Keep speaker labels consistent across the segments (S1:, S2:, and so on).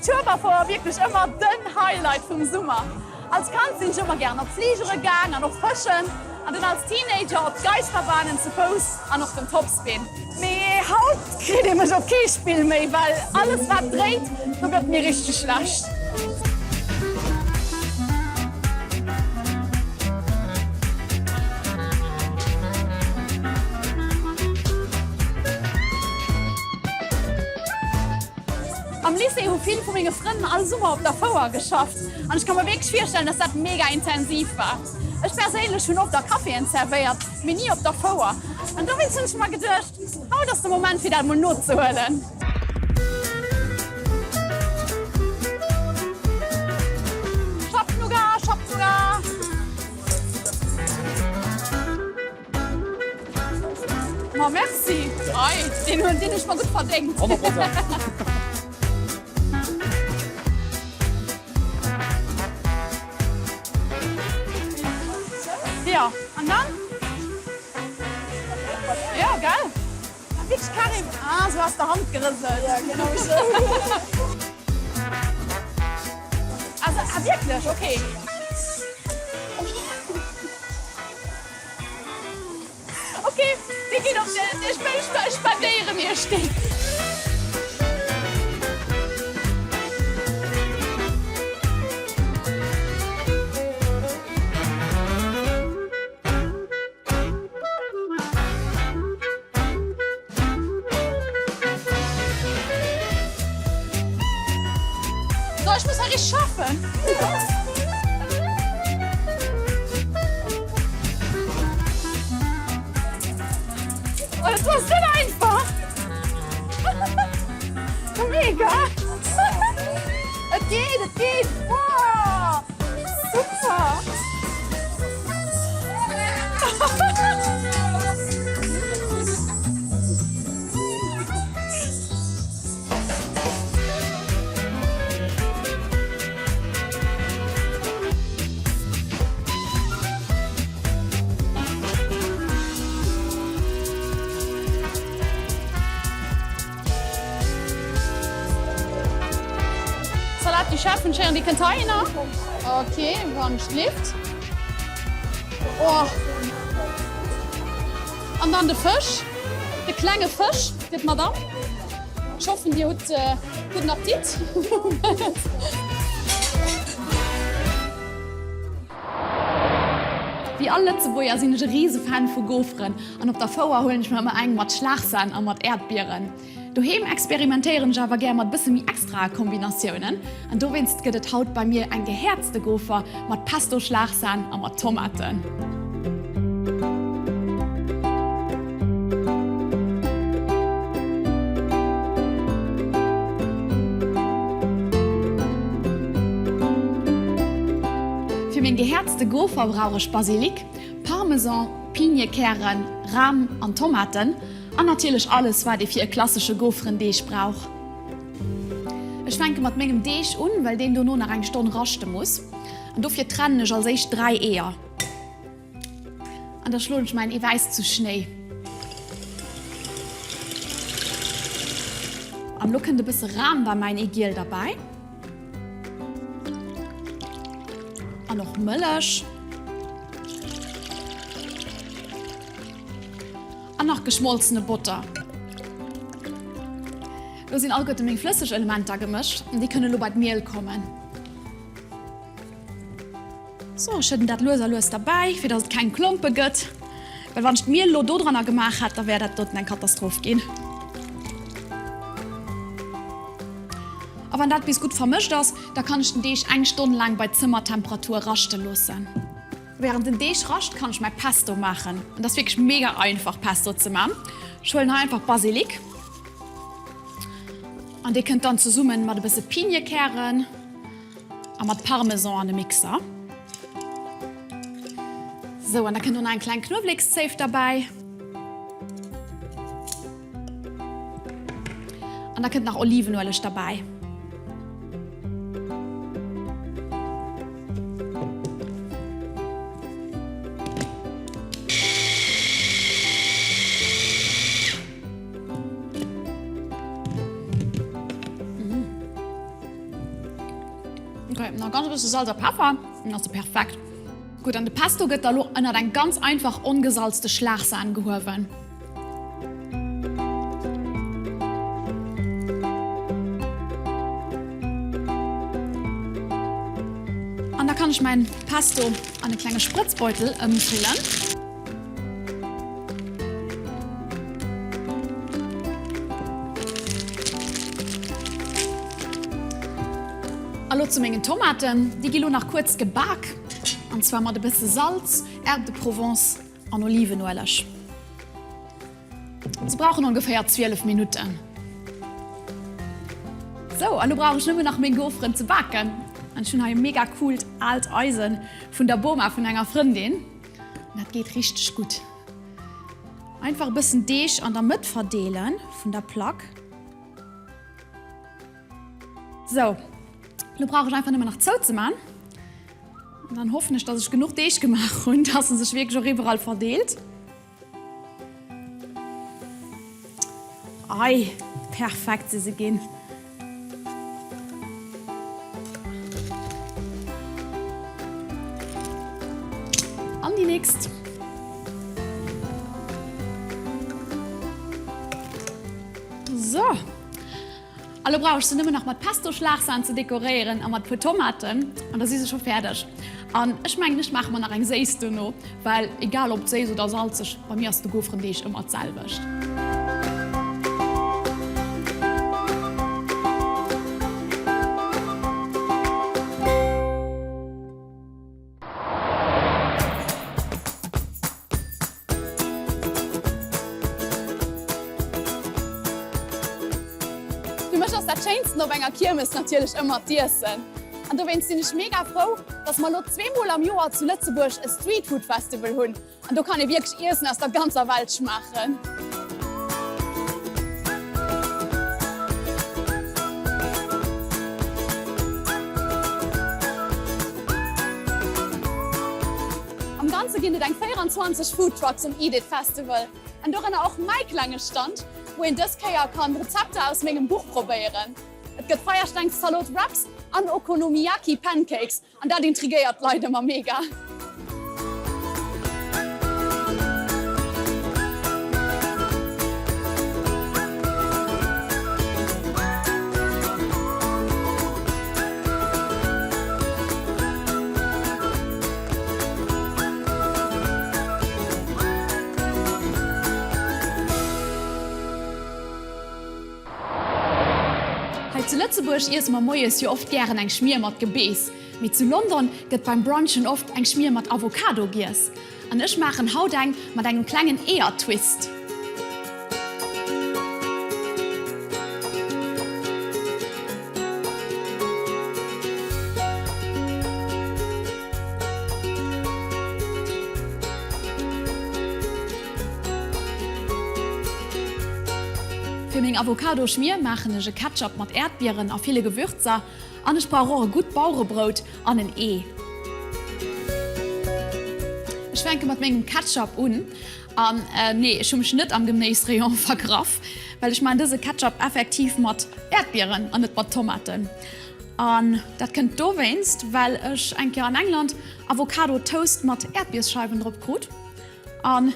S1: d'Schueberfouer wierklech ëmmer den Highlight vum Summer. Als Kand sinn ech ëmmer gären op Fligere gaang an och fëschen an dunn als Teenager op d'Geisterbahnen zu Fouss an och den Topspin. Mee haut kritt ee mech op kee Spill méi, well alles wat dréit, do gëtt mir richteg schlecht. Am Lycée hu vill vu menge Frënn all Summer op der Fouer geschafft an ech ka mer wierklech virstellen, dass dat mega intensiv war. Ech perséinlech hunn oft a Caféen zerwéiert, mee ni op der Fouer an dowéinst hunn ech mer geduecht, haut ass de Moment fir dat mol nozehuelen. Schapp Nougat, Schapp Nougat! Ma merci! Ei, deen hunn ech mer gutt verdéngt.
S2: 100 Prozent.
S1: Jo, an dann? Jo, gell? Wierklech Karim? Ah, sou aus der Hand gerëselt.
S3: Ja, genau sou.
S1: Also, ah wierklech? Okay. Ok, dee geet op de, ech spendéieren iech deen. So, ech muss hei richteg schaffen. Oh, dat war sou einfach. Mega. Et geet, et geet. Wow. Super. Salat du Chef hunn ech héieren, dee kënnt heihinner. Ok, wann schlift. Oh. An dann de Fësch, de klenge Fësch fir d'Madame. Ech hoffen, Dir hutt gudden Appetit. Wéi all Lëtzebuerger sinn ech e Risefan vu Goferen an op der Fouer huelen ech mer ëmmer eng mat Schlagsan a mat Äerdbieren. Doheem experimentéieren ech awer gär mat bësse méi extrae Kombinatiounen an dowéinst gëtt et haut bei mir eng gehäerzte Gofer mat Pesto, Schlagsan a mat Tomaten. Fir meng gehäerzte Gofer brauch ech Basilik, Parmesan, Piniekären, Ram an Tomaten an natierlech alles wat ee fir e klassesche Goferendeeg brauch. Ech fänke mat mengem Deeg un, well deen dono nach eng Stonn raschte muss an dofir trennen ech als éischt 3 Eeër. An da schloen ech mäin Eewäiss zu Schnéi. An elo kënnt e bësse Ram bei mäin Eegiel derbäi. An och Mëllech. An nach geschmolzene Botter. Elo sinn alleguerte meng flësseg Elementer gemëscht an déi kënne elo bei d'Miel kommen. Sou, ech schëdden dat lues a lues derbäi, fir dass et keng Klompe gëtt, well wann ech d'Miel elo dodranner gemaach hätt, da wär dat doten eng Katastroph ginn. A wann dat bis gutt vermëscht ass, da kann ech den Deeg eng Stonn laang bei Zëmmertemperatur raschte loossen. Während den Deeg rascht, kann ech mäi Pesto maachen. An dat ass wierklech mega einfach Pesto ze man. Ech huelen hei einfach Basilik an dee kënnt dann zesummen mat e bësse Piniekären a mat Parmesan an de Mixer. Sou, an da kënnt och nach eng kleng Knuewlekszéif derbäi. An da kënnt nach Olivenueleg derbäi. Ok, nach ganz e bësse Salz a Peffer, dann ass se perfekt. Gutt, an de Pesto gëtt da lo ënnert eng ganz einfach ongesalzte Schlagsahn gehuewen. An da kann ech mäin Pesto an e klenge Sprëtzbeutel ëmfüllen. A lo zu mengen Tomaten, déi gi lo nach kuerz gebak, an zwar mat e bësse Salz, Herbes de Provence an Olivenueleg. Se brauchen ongeféier 12 Minutten. Sou, a lo brauch ech nëmmen nach meng Goferen ze baken. An ech hunn hei e mega coolt aalt Eisen vun der Boma vun enger Frëndin. An dat geet richteg gutt. Einfach e bëssen Deeg an der Mëtt verdeelen vun der Plack. Sou, lo brauch ech einfach nëmmen nach zouzeman. An dann hoffen ech, dass ech genuch Deeg gemaach hunn, dass en sech wierklech och iwwerall verdeelt. Ei, perfekt si se ginn. An déi nächst. So. A lo brauch ech se nëmmen nach mat Pesto-Schlagsahn ze dekoréieren a mat puer Tomaten an da si se scho fäerdeg. An ech mengen ech maache mer nach eng séiss dono, well egal ob séiss oder salzeg, bei mir ass de Gofrendeeg ëmmer d'selwecht. Fir mech ass dat Schéinsten op enger Kiermes natierlech ëmmer d'Iessen. An dowéinst sinn ech mega frou, dass mer elo zweemol am Joer zu Lëtzebuerg e Street Food Festival hunn. An do kann ee wierklech Iessen aus der ganzer Welt schmaachen. Am Ganze ginn et eng 24 Food Trucks um Eat It Festival an dorënner och mäi klenge Stand, wou een dës Kéier kann Rezepter aus mengem Buch probéieren. Et gëtt Feierstengszalot Wraps an Okonomiyaki Pancakes an dat intrigéiert d'Leit ëmmer mega. Hei zu Lëtzebuerg iesse mer moies jo oft gären eng Schmier mat Gebeess, mee zu London gëtt beim Brunchen oft eng Schmier mat Avocado giess. An ech maachen haut eng mat engem klengen Eeër-Twist. Fir meng Avocado-Schmier maachen ech e Ketchup mat Äerdbieren a ville Gewürzer an ech brauch och e gutt Baurebrout an en Ee. Ech fänke mat mengem Ketchup un an nee, ech hu mech net am Geméisrayon vergraff, well ech maachen dëse Ketchup effektiv mat Äerdbieren an net mat Tomaten. An dat kënnt dowéinst, well ech eng Kéier an England Avocado Toast mat Äerdbiersscheiwen drop krut an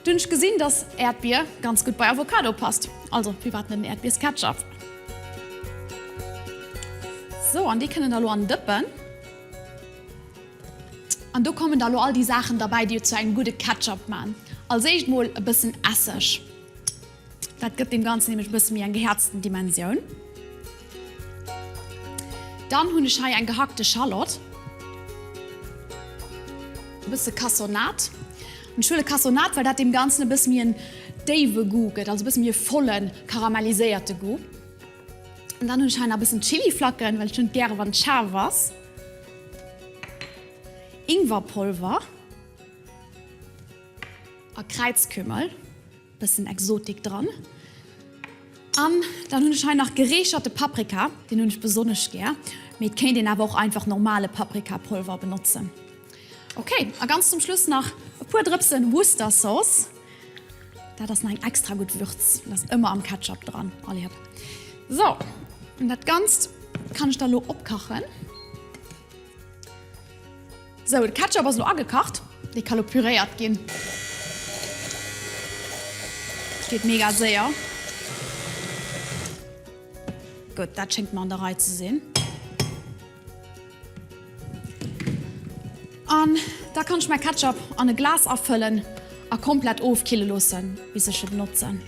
S1: du hunn ech gesinn, dass Äerdbier ganz gutt bei Avocado passt. Also firwat net en Äerdbiersketchup? Sou, an déi kënnen da lo an Dëppen. An do kommen da lo all déi Saachen derbäi, déi et zu engem gudde Ketchup man. Als éischt mol e bëssen Esseg. Dat gëtt deem Ganzen nämlech e bësse méi eng gehäerzten Dimensioun. Dann hunn ech hei eng gehackte Schallott. E bësse Cassonade. An ech huele Cassonade, well dat deem Ganzen e bësse méi en déiwe Goût gëtt, also e bësse méi e vollen, karamelliséierte Goût. An dann hunn ech hei nach e bëssen Chiliflacken, well ech hunn et gäre wann et schaarf ass. Ingwerpolver a Kräizkümmel. Bëssen Exotik dran. An dann hunn ech hei nach gereecherte Paprika, deen hunn ech besonnesch gär, mee et kéint een awer och einfach normale Paprikapolver benotzen. Ok, a ganz zum Schluss nach e puer Drëpsen Worcester Sauce. Dat ass nach eng extra gutt Würz, dat ass ëmmer am Ketchup dran. Allez hop. Sou, an dat Ganzt kann ech da lo opkachen. Sou, de Ketchup ass elo agekacht, dee ka lo püréiert ginn. Geet mega séier. Gutt, dat schéngt mer an der Rei ze sinn. An da kann ech mäi Ketchup an e Glas afëllen a komplett ofkille loossen, bis ech e benotzen.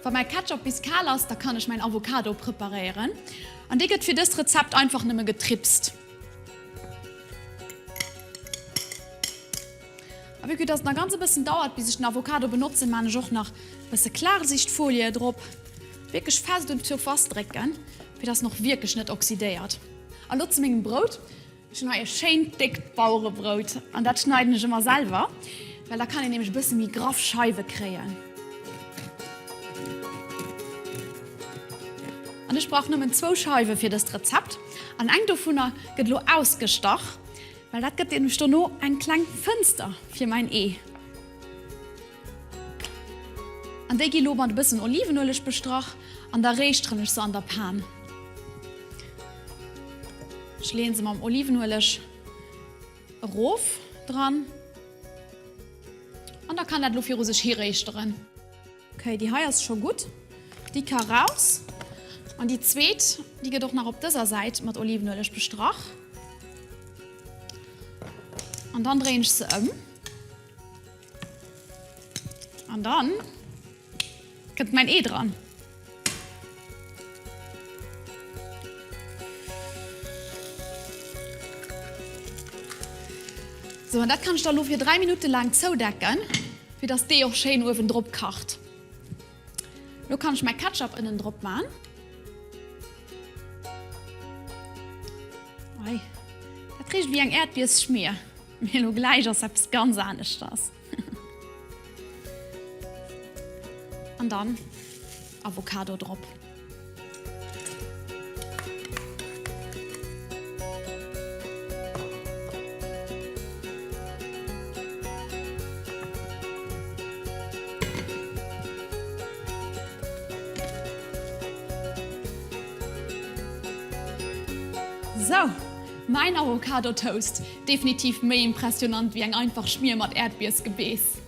S1: Wa mäi Ketchup bis kal ass, da kann ech mäin Avocado preparéieren. An dee gëtt fir dëst Rezept einfach nëmme getripst. A vue que dass et nach ganz e bëssen dauert bis ech den Avocado benotzen, maan ech och nach e bësse Klarsichtfolie drop. Wierklech fest un d'Surface drécken, fir dass en och wierklech net oxydéiert. A lo zu mengem Brout. Ech hunn hei e schéint déckt Bauerebrout an dat schneiden ech ëmmer selwer, well da kann een nämlech e bësse méi graff Scheiwe kréien. An ech brauch nëmmen zwou Scheiwe fir dëst Rezept an eng dovunner gëtt elo ausgestach. Well dat gëtt nämlech dono eng kleng Fënster fir mäin Ee. An déi gi lo mat e bëssen Olivenueleg bestrach an da réischteren ech se an der Pan. Ech leeën se mam Olivenueleg erof dran an da kann dat lo viru sech hi réischteren. Ok, déi hei ass scho gutt, déi ka raus. An déi zweet, déi gëtt och nach op dëser Säit mat Olivenueleg bestrach. An dann dréien ech se ëm. An dann kënnt mäin Ee dran. Sou, an dat kann ech da lo fir 3 Minutte laang zoudecken, fir dass d'Ee och schéin uewen drop kacht. Lo kann ech mäi Ketchup ënnen drop man. Ei, dat richt wéi eng Äerdbiersschmier, mee lo gläich ass eppes ganz aneschters. An dann Avocado drop. Sou, mäin Avocado Toast, definitiv méi impressionant wéi eng einfach Schmier mat Äerdbiersgebeess.